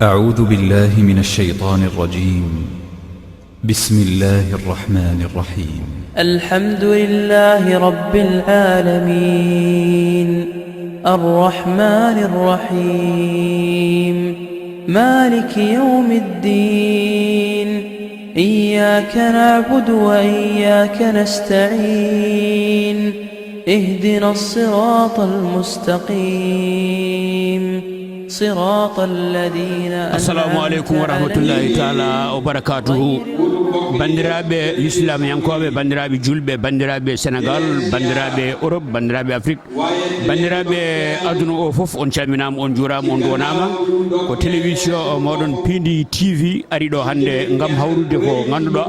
أعوذ بالله من الشيطان الرجيم. بسم الله الرحمن الرحيم. الحمد لله رب العالمين الرحمن الرحيم مالك يوم الدين إياك نعبد وإياك نستعين اهدنا الصراط المستقيم صراط الذين السلام عليكم ورحمة الله تعالى وبركاته. bandiraɓe l'islam yankoɓe, bandiraɓe julɓe, bandiraɓe sénégal, bandiraɓe europe, bandiraɓe afrique, bandiraɓe aduna o foof, on calminama, on juurama, on donama. Ko télévision moɗon Pindi TV ari ɗo hande gam hawrude ko ganduɗa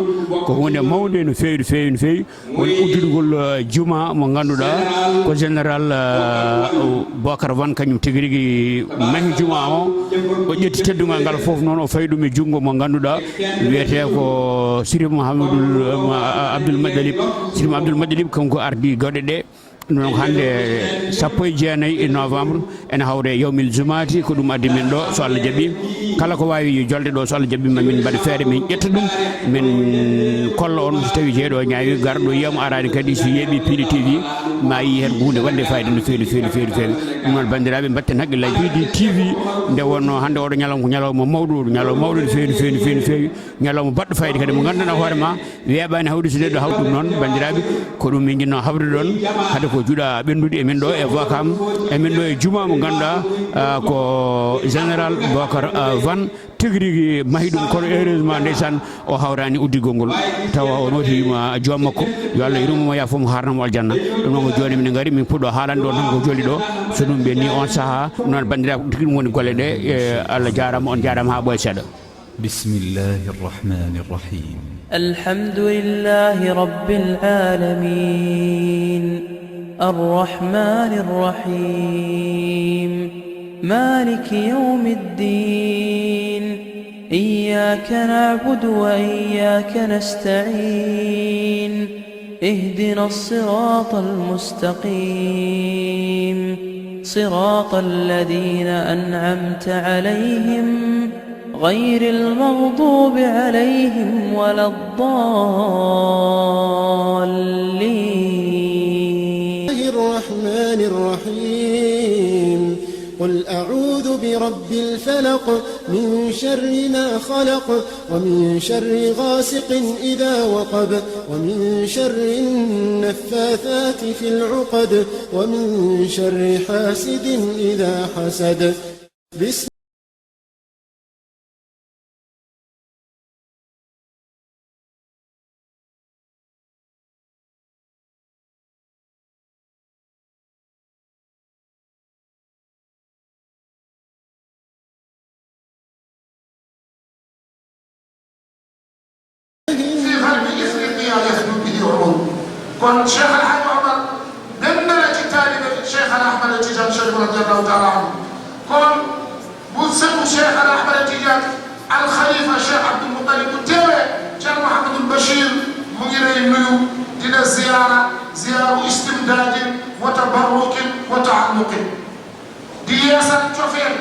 ko hunde mawde no fewi no fewi no fewi. woni uddidgol juma mo ganduɗa ko général Bocar Wane kañum tigui rigui mahi juma o ƴetti teddugal ngal foof noon o fayi ɗum e junggo mo ganduɗa wiyete ko Sirif Abdoul Madalib kanko ardi gawɗe ɗe. donc hande 19 novembre ene hawre yawmil jumati ko ɗum addi min ɗo so Allah jaaɓi. kala ko wawi jolde ɗo so Allah jaaɓima min mbaɗa feere min ƴetta ɗum min kolla on so tawi jeeɗo ñaawi garɗo yiyamo arani kadi so yeeɓi Pindi TV ma yi hen hunde wadde fayida no fewi no fewi no fewi no fewi. ɗum noon bandiraɓe mbatten haqqillaji. Pindi TV nde wonno hande oɗo ñalawma ko ñalawma mawɗo no fewi no fewi no fewi no fewi, ñalawma baɗɗo fayida kadi mo ganduɗa hoorema weeɓani hawde so neɗɗo hawɗi ɗum noon bandiraɓe ko ɗum min jinno hawde ɗon hade ko juuɗa ɓendude e min ɗo e Wakam e min ɗo e juma mo ganduɗa ko général Bocar Wane tigui rigui mahi ɗum. kono heureusement ndeysan o hawrani uddigol ngol tawa o notima joom makko yo Allah yurmomo yafomo harnamo aljanna. ɗum noon ko joni min gari min puɗɗo haalande ɗon tan ko joli ɗo so ɗum ɓenni on saaha. ɗum noon bandiraɓe tigui ɗum woni golle ɗe. Allah jarama, on jarama ha ɓooya seeɗa. bismillahi rrahmani rrahim. الحمد لله رب العالمين الرحمن الرحيم مالك يوم الدين إياك نعبد وإياك نستعين اهدنا الصراط المستقيم صراط الذين أنعمت عليهم غير المغضوب عليهم ولا الضالين. الرحمن الرحيم قل أعوذ برب الفلق من شر ما خلق ومن شر غاسق إذا وقب ومن شر النفاثات في العقد ومن شر حاسد إذا حسد. بسم kon Cheikh El Hadj Omar benn la ci taalibe Cheikh Al Ahmad Tidiane Chérif radiyallahu taala anhu. kon bu sëtu Cheikh Al Ahmad Tidiane al Khalifa Cheikh Abdoul Moutalib bu teewee Cheikh Mouhamadul Bachir mu ngi lay nuyu dina ziyaaru istimdaadin wa tabarrukin wa taalluqin di yeesal cofeel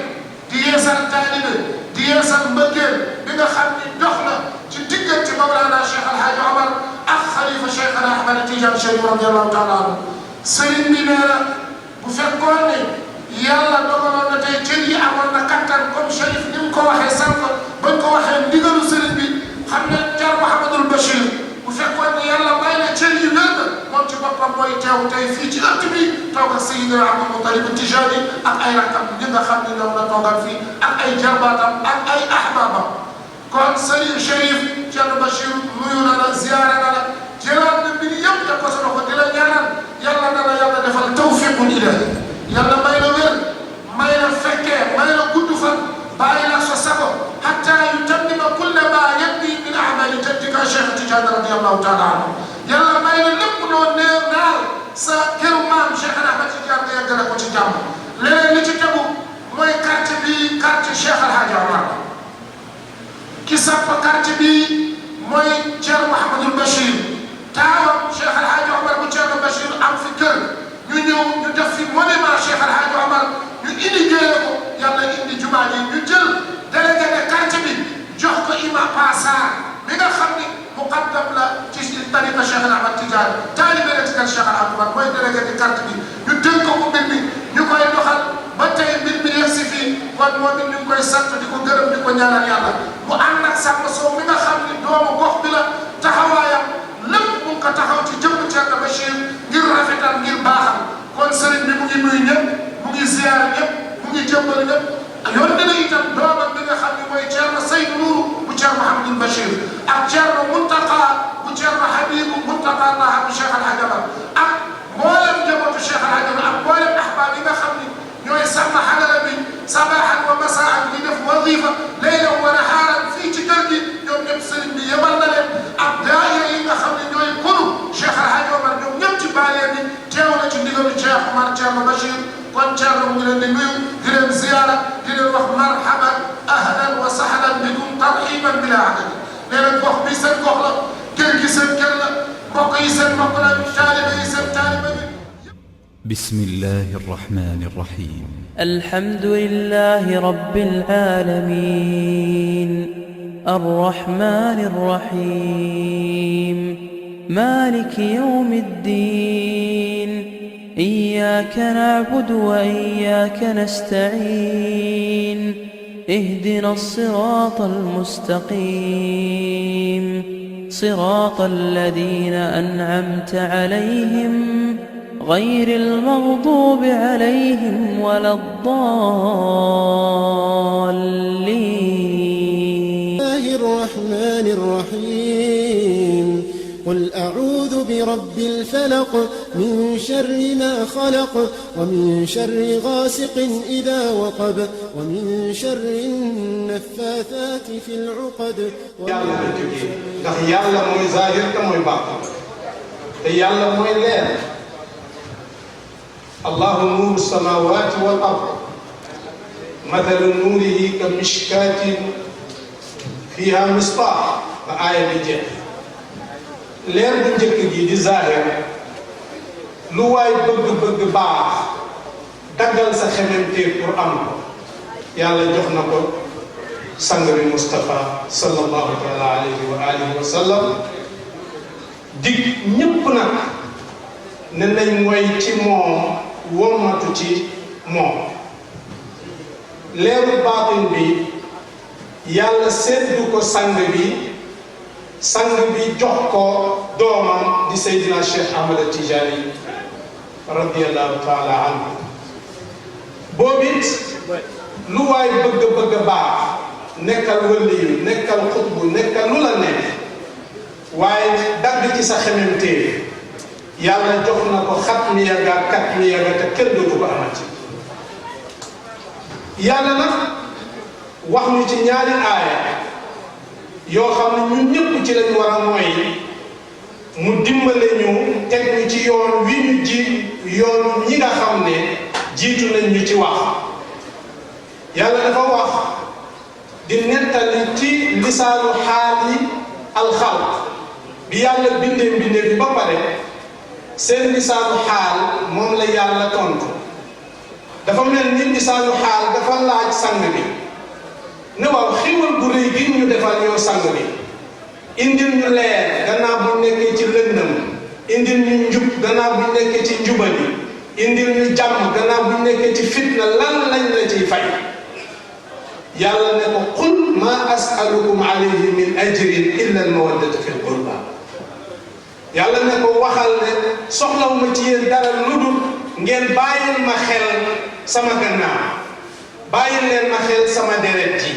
di yeesal taalibe di yeesal mbëggeel bi nga xam ni dox na ci diggante Mawlana Cheikh El Hadj Omar ak Khalifa Cheikh Al Ahmad Tidiane Chérif radiyallahu taala anhu. sëriñ bi nee na bu fekkoon ne yàlla dogaloon na tey cër yi amoon na kattan comme Chérif ni mu ko waxee sànq bañ ko waxee ndigalu sëriñ bi xam ne Thierno Mouhamadul Bachir bu fekkoon ne yàlla may na cër yi wér na moom ci boppam mooy teew tey fii ci ëtt bi toog ak Seydina Abdoul Moutalib Tijani ak ay rakkam ñi nga xam ne ñoom la toogal fii ak ay jarbaatam ak ay ahbabam. kon sëriñ Chérif Thierno Bachir nuyu na la ziyaara na la jëlaat na mbir yëpp def ko sa loxo di la ñaanal yàlla na la yàlla defal tawfiqul ilahi. yàlla may la wér may la fekkee may la gudd fan bàyyi la sa sago hatta yutammima kulla ma yabni min amali jaddika Cheikh Tidiane radiyallahu taala anhu. yàlla may la lépp loo neew naal sa këru maam Cheikh Ahmad Tidiane nga yeggale ko ci jàmm. leneen li ci tegu mooy quartier bii quartier Cheikh El Hadj Omar ki samp quartier bii mooy Thierno Mouhamadul Bachir taawam Cheikh El Hadj Omar bu Thierno Bachir am fi kër ñu ñëw ñu def fi monument Cheikh El Hadj Omar ñu indi jëlee ko yàlla indi jumaa ji ñu jël délégué Tidiane taalibe la ci kër Cheikh Al Akbar mooy délégué di carte bi ñu dénk ko mbir mi ñu koy doxal ba tey mbir mi yegg si fii kon moom it ñu ngi koy sant di ko gërëm di ko ñaanal yàlla mu ànd ak Samba Sow mi nga xam ni doomu gox bi la taxawaayam lépp mu ngi ko taxaw ci jëmm Thierno Bachir ngir rafetal ngir baaxal kon sëriñ bi mu ngi nuyu ñëpp mu ngi ziyaar ñëpp mu ngi jëmbal ñëpp yónni na itam doomam bi nga xam ne mooy Thierno Seydou Nourou bu Thierno Mouhamadou Bachir ak Thierno Mountakha bu Thierno Habibou Mountakha Allah bu Cheikh Al Hadj Amar ak mboolem njabootu Cheikh Al Hadj Amar ak mboolem ahbaab yi nga xam ni ñooy sàmm xadara bi sabahan wa masaan di def wadifa laylan wa nahaaran fii ci kër gi ñoom ñëpp sëriñ bi yebal na leen ak daayira yi nga xam ne ñooy konu Cheikh Al Hadj Omar ñoom ñëpp ci baaleen bi teew na ci ndigalu Cheikh Omar Thierno Bachir kon Thierno mu ngi leen di nuyu di leen ziyaara di leen wax marhaban ahlan wa sahlan bikum tarhiban bila adad nee na gox bi seen gox la kër gi seen kër la mbokk yi seen mbokk la taalibe yi seen taalibe bi بسم الله الرحمن الرحيم الحمد لله رب العالمين الرحمن الرحيم مالك يوم الدين إياك نعبد وإياك نستعين اهدنا الصراط المستقيم صراط الذين أنعمت عليهم غير المغضوب عليهم ولا الضالين. الله الرحمن الرحيم قل أعوذ برب الفلق من شر ما خلق ومن شر غاسق إذا وقب ومن شر النفاثات في العقد ndax yàlla mooy zahir te mooy baatin te yàlla mooy leer allahu nuuru samawati wal ard mathalu nuurihi ka mishkatin fiha misbah ba aaya bi jeex leer bu njëkk gi di zahir lu waay bëgg-bëgg baax daggal sa xememte pour am ko yàlla jox na ko sang bi Moustapha sallallahu taala alayhi wa alihi wa sallam dig ñëpp nag ne nañ mooy ci moom wommatu ci moom leeru baatin bi yàlla seddu ko sang bi jox ko doomam di Seydina Cheikh Ahmad Tijani radiyallahu taala anhu boobit lu waay bëgg baax nekkal waliyu nekkal xutbu nekkal lu la nekk waaye dagg ci sa xememteef yàlla jox na ko xatmiya ga katmiya ga te kenn dootu ko amati yàlla nag wax ñu ci ñaari aaya yoo xam ne ñun ñëpp ci lañ war a mooy mu dimbale ñu teg ñu ci yoon wi ñu ji yoon ñi nga xam ne jiitu nañ ñu ci wax yàlla dafa wax di nettali ci lisaanu xaali alxalq bi yàlla bindee bi ba pare seen lisaanu xaal moom la yàlla tontu dafa mel ni lisaanu xaal dafa laaj sang bi ne waaw xiiwal bu rëy gi ñu defal yow sang bi indil ñu leer gannaaw bu nekkee ci lëndëm indil ñu njub gannaaw bu nekkee ci njubali indil ñu jàmm gannaaw bu nekkee ci fitna lan lañ la ciy fay yàlla ne ko qul ma as'alukum alayhi min ajrin illa al mawaddata fi l qurba yàlla ne ko waxal ne soxlawuma ci yéen dara lu dul ngeen bàyyil ma xel sama gannaaw bàyyil leen ma xel sama deret ji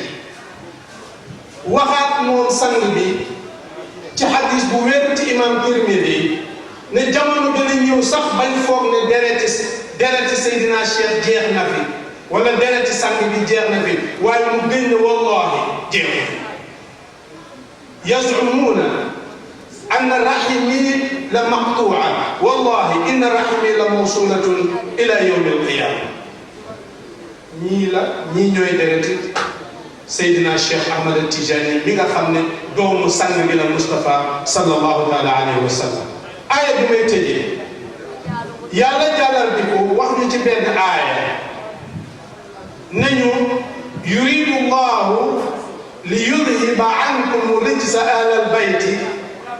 waxaat moom sang bi ci xadis bu wér ci imam Tirmidi ne jamono dana ñëw sax bañ foog ne dereti Seydina Cheikh jeex na fi wala dereti sang bi jeex na fi waaye mu gën ne wallahi jeex yazumuuna anna rahimi la maqtu'a wallahi inna rahimi la mawsulatun ila yawm al-qiyama ñii ñooy dereti Seydina Cheikh Ahmad Tijani mi nga xam ne doomu sang bi la Moustapha sallallahu taala alayhi wa sallam aaya bi may tëjee yàlla jàllal bi ko wax ñu ci benn aaya nañu yuridu llahu li yudhiba ankum rijsa ahlal bayti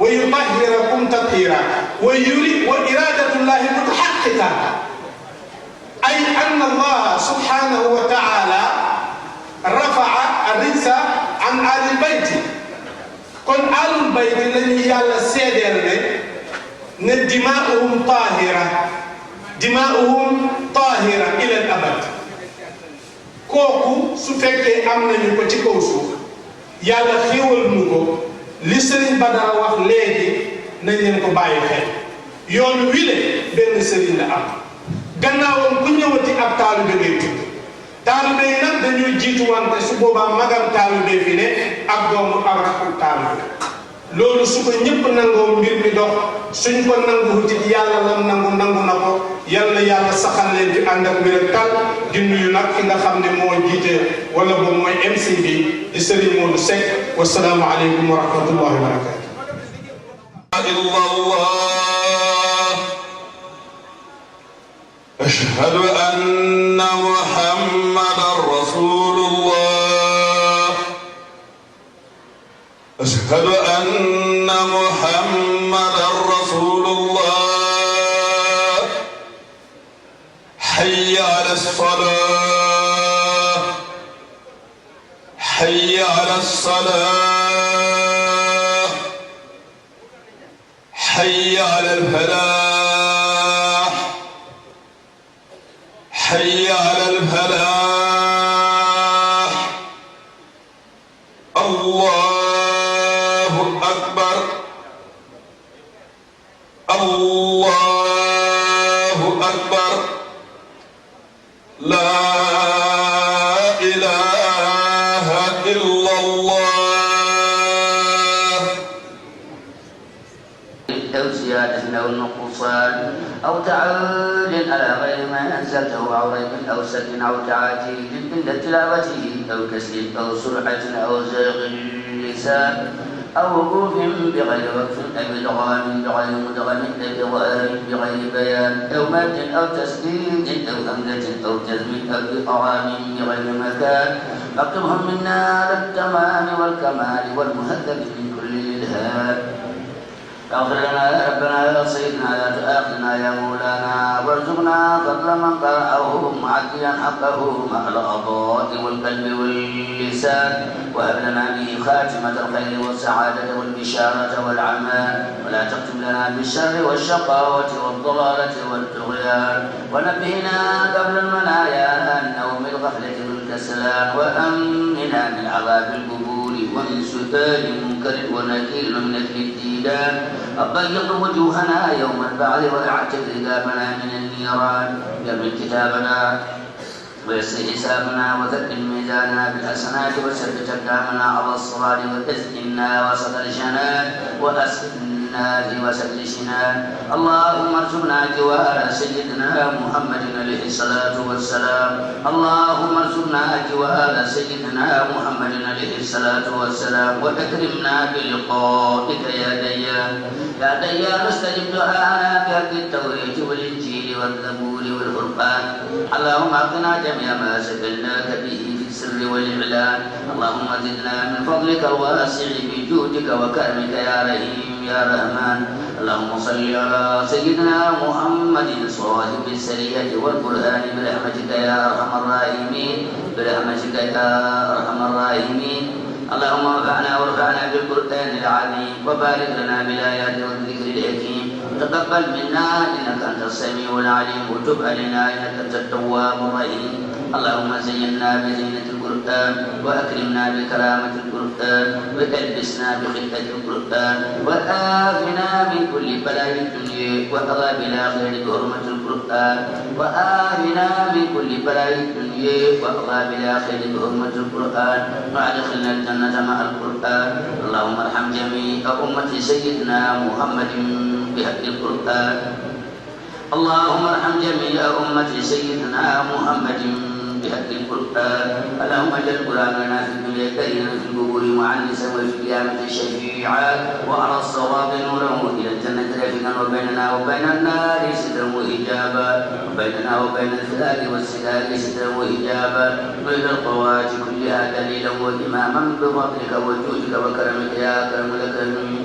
ويطهركم تطهيرا وإرادة الله متحققة، أي أن الله سبحانه وتعالى رفع الرجس عن آل البيت. كن آل البيت الذي يالا سيدرنا دماؤهم طاهرة إلى الأبد. كوكو سفكي أمنا نيكو تيكوسو يالا خيول نوكو لسرين بدر واخ لغي نين كو باي خيل يون ويلي بن سرين لا am gannaawam ku ñëwati ab taalibe ngay tudd taalibe yi nag dañuy jiitu wante su boobaa magam taalibe fi ne ak doomu ak rakku taalibe loolu su ko ñëpp nangoo mbir mi dox suñ ko nangu ci yàlla lam nangu na ko yàlla yàlla saxal leen di ànd ak wér ak tal di nuyu nag ki nga xam ne moo jiite wala boobu mooy MC bi di Serigne Modou Seck wasalaamu aleykum wa rahmatullahi wa barakatuh. أشهد أن محمدا رسول الله. أشهد أن محمدا رسول الله. حي على الصلاة. حي على الصلاة. حي على الفلاح. حي على الفلاح. الله أكبر. الله أكبر. لا إله إلا الله. أو زيادة أو نقصان أو تعود على غير ما أنزلته أو ريب أو سد أو تعجيل عند تلاوته أو كسل أو سرعة أو زيغ اللسان أو وقوف بغير وقف أو إدغام بغير مدغم أو إظهار بغير بيان أو مد أو تسديد أو همزة أو جزم أو إقرام بغير مكان فاكتبهم منا على التمام والكمال والمهذب من كل الإلهام. اغفر لنا يا ربنا يا سيدنا لا تؤاخذنا يا مولانا وارزقنا فضل من قرأه معديا حقه مع الأعضاء والقلب واللسان وهب لنا به خاتمة الخير والسعادة والبشارة والعمان ولا تختم لنا بالشر والشقاوة والضلالة والطغيان ونبهنا قبل المنايا عن نوم الغفلة والكسلان وأمنا من عذاب القبور ومن سؤال منكر ونكير من أكل الديدان أبيض وجوهنا يوم البعث وأعتق رقابنا من النيران جمل كتابنا ويسر حسابنا وثقل ميزاننا بالحسنات وثبت أقدامنا على الصراط وتسقنا وسط الجنان وأسقنا في وسط الشنان. اللهم ارزقنا جوار سيدنا محمد عليه الصلاة والسلام. اللهم ارزقنا جوار سيدنا محمد عليه الصلاة والسلام وأكرمنا بلقائك يا ديان. يا ديان استجب دعاءنا بحق التوراة والإنجيل والزبور والفرقان. اللهم اعطنا جميع ما سألناك به في السر والإعلان. اللهم زدنا من فضلك الواسع بجودك وكرمك يا رحيم يا رحمن. اللهم صل على سيدنا محمد صاحب السرية والقرآن برحمتك يا أرحم الراحمين برحمتك يا أرحم الراحمين. اللهم وارفعنا بالقرآن العظيم وبارك لنا بالآيات والذكر الحكيم. تقبل منا إنك أنت السميع العليم وتب علينا إنك أنت التواب الرحيم. اللهم زينا بزينة القرآن وأكرمنا بكرامة القرآن وألبسنا بخفة القرآن وآفنا من كل بلاء الدنيا وعذاب الآخرة بحرمة القرآن وآفنا من كل بلاء الدنيا وعذاب الآخرة بحرمة القرآن وأدخلنا الجنة مع القرآن. اللهم ارحم جميع أمة سيدنا محمد بحق القرآن. اللهم ارحم جميع أمة سيدنا محمد بحق القرآن. اللهم اجعل القرآن لنا في الدنيا كريما في القبور معنسا وفي القيامة شفيعا وعلى الصراط نورا إلى الجنة رفيقا وبيننا وبين النار سترا وحجابا وبيننا وبين الفلاك والسلاك سترا وحجابا وإلى الطوات كلها دليلا وإماما بفضلك وجودك وكرمك يا أكرم الأكرمين.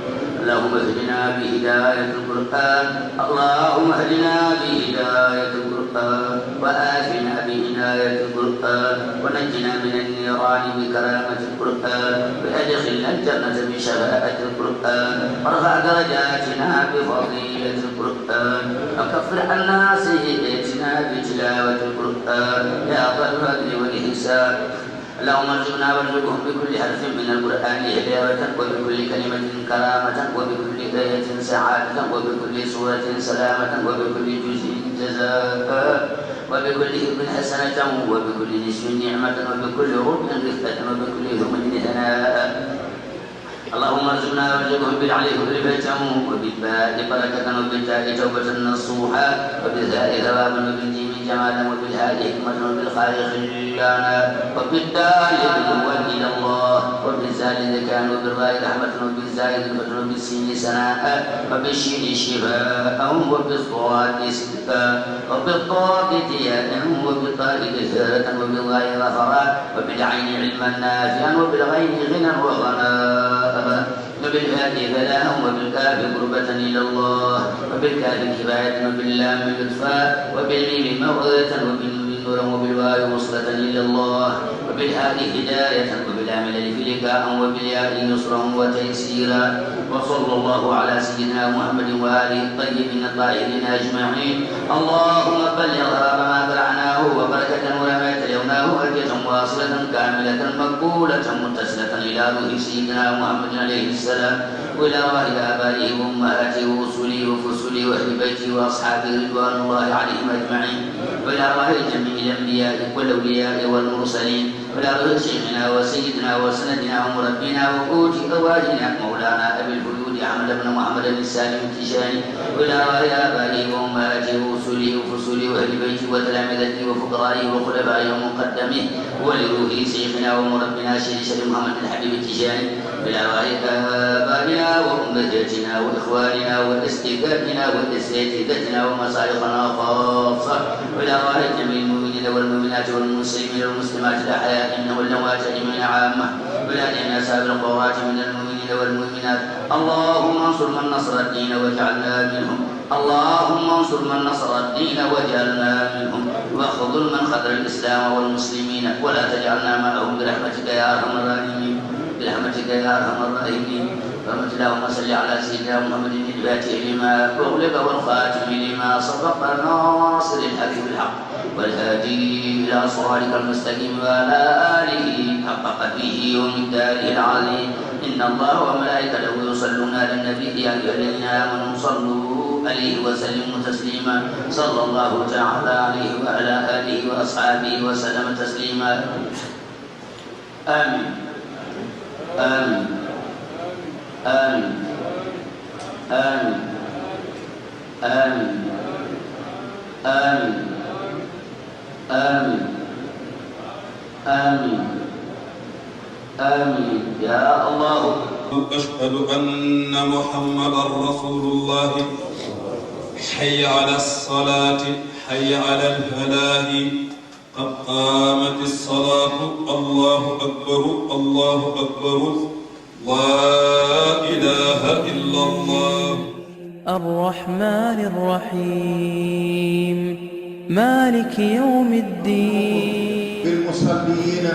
اللهم اهدنا بهداية القرآن اللهم اهدنا بهداية القرآن وآتنا بعناية القرآن ونجنا من النيران بكرامة القرآن وأدخلنا الجنة بشفاعة القرآن وارفع درجاتنا بفضيلة القرآن وكفر عنا سيئاتنا بتلاوة القرآن يا ذا الفضل والإحسان اللهم ارزقنا وارزقهم بكل حرف من القرآن هداية وبكل كلمة كرامة وبكل آية سعادة وبكل سورة سلامة وبكل جزء جزاء وبكل حب حسنة وبكل نصف نعمة وبكل ركن رفقة وبكل ثمن ثناء اللهم ارزقنا وارزقهم بالعلي رفعة وبالباء بركة وبالتاء توبة نصوحا وبالثاء ثوابا وبالجيم جمالا وبالهاء حكمة وبالخاء خلانا وبالدال قوة إلى الله وبالزال ذكاء وبالراء رحمة وبالزاء ذكرة وبالسين سناء وبالشين شفاء وبالصاد صدقا وبالطاء ضياء وبالطاء كثرة وبالغاء غفرا وبالعين علما نافعا وبالغين غنى وغناء وبالهاء فلاح وبالكاف قربة إلى الله وبالكاف كفاية وباللام لطفا وبالميم موعظة وبالنون نورا وبالواو وصلة إلى الله وبالهاء هداية وبالعمل في لقاء وبالياء نصرا وتيسيرا وصلى الله على سيدنا محمد وآله الطيبين الطاهرين أجمعين اللهم بلغ ما زرعناه وبركة وما تلوناه أجرا واصلة كاملة مقبولة متصلة إلى روح سيدنا محمد عليه السلام وإلى روح آبائه وأمهاته وأصوله وفصوله وأهل بيته وأصحابه رضوان الله عليهم أجمعين وإلى روح جميع الأنبياء والأولياء والمرسلين وإلى روح شيخنا وسيدنا وسندنا ومربينا وقوت أواجنا مولانا أبي الفيود أحمد بن محمد السالم التجاني وإلى روح آبائه وأمهاته وأصوله وفصوله وأهل بيته وتلامذته وفقرائه وخلفائه ومقدمه ولروح شيخنا ومربينا شيخ محمد الحبيب التجاني وإلى روح آبائنا وأمهاتنا وإخواننا وأساتذتنا وأساتذتنا ومشايخنا خاصة وإلى روح جميع المؤمنين والمؤمنات والمسلمين والمسلمات الأحياء والأموات أجمعين عامة وإلى جميع أصحاب القرات من المؤمنين والمؤمنات اللهم انصر من نصر الدين واجعلنا منهم اللهم انصر من نصر الدين واجعلنا منهم واخذل من خذل الإسلام والمسلمين ولا تجعلنا معهم برحمتك يا أرحم الراحمين برحمتك يا أرحم الراحمين اللهم صل على سيدنا محمد الفاتح لما أغلق والخاتم لما سبق ناصر الحق بالحق والهادي إلى صراطك المستقيم وعلى آله حق قدره ومقداره العظيم إن الله وملائكته يصلون على النبي يا أيها الذين آمنوا صلوا عليه وسلموا تسليما صلى الله تعالى عليه وعلى آله وأصحابه وسلم تسليما آمين آمين آمين آمين آمين آمين آمين آمين آمين يا الله أشهد أن محمدا رسول الله حي على الصلاة حي على الفلاح قد قامت الصلاة الله أكبر الله أكبر لا إله إلا الله الرحمن الرحيم مالك يوم الدين بالمصلين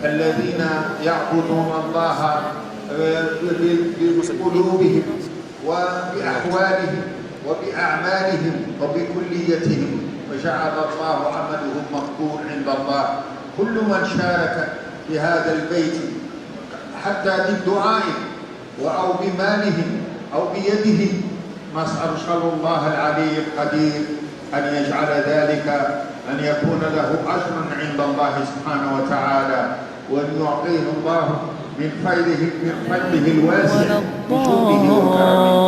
الذين يعبدون الله بقلوبهم وبأحوالهم وبأعمالهم وبكليتهم وجعل الله عملهم مقبول عند الله كل من شارك في هذا البيت حتى بالدعاء أو بمالهم أو بيده نسأل الله العلي القدير أن يجعل ذلك أن يكون له أجر عند الله سبحانه وتعالى وأن يعطيه الله من فضله الواسع بجوده وكرمه.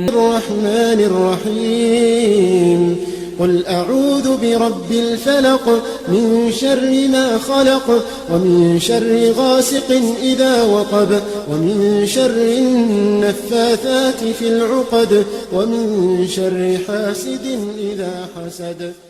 الرحمن الرحيم قل أعوذ برب الفلق من شر ما خلق ومن شر غاسق إذا وقب ومن شر النفاثات في العقد ومن شر حاسد إذا حسد.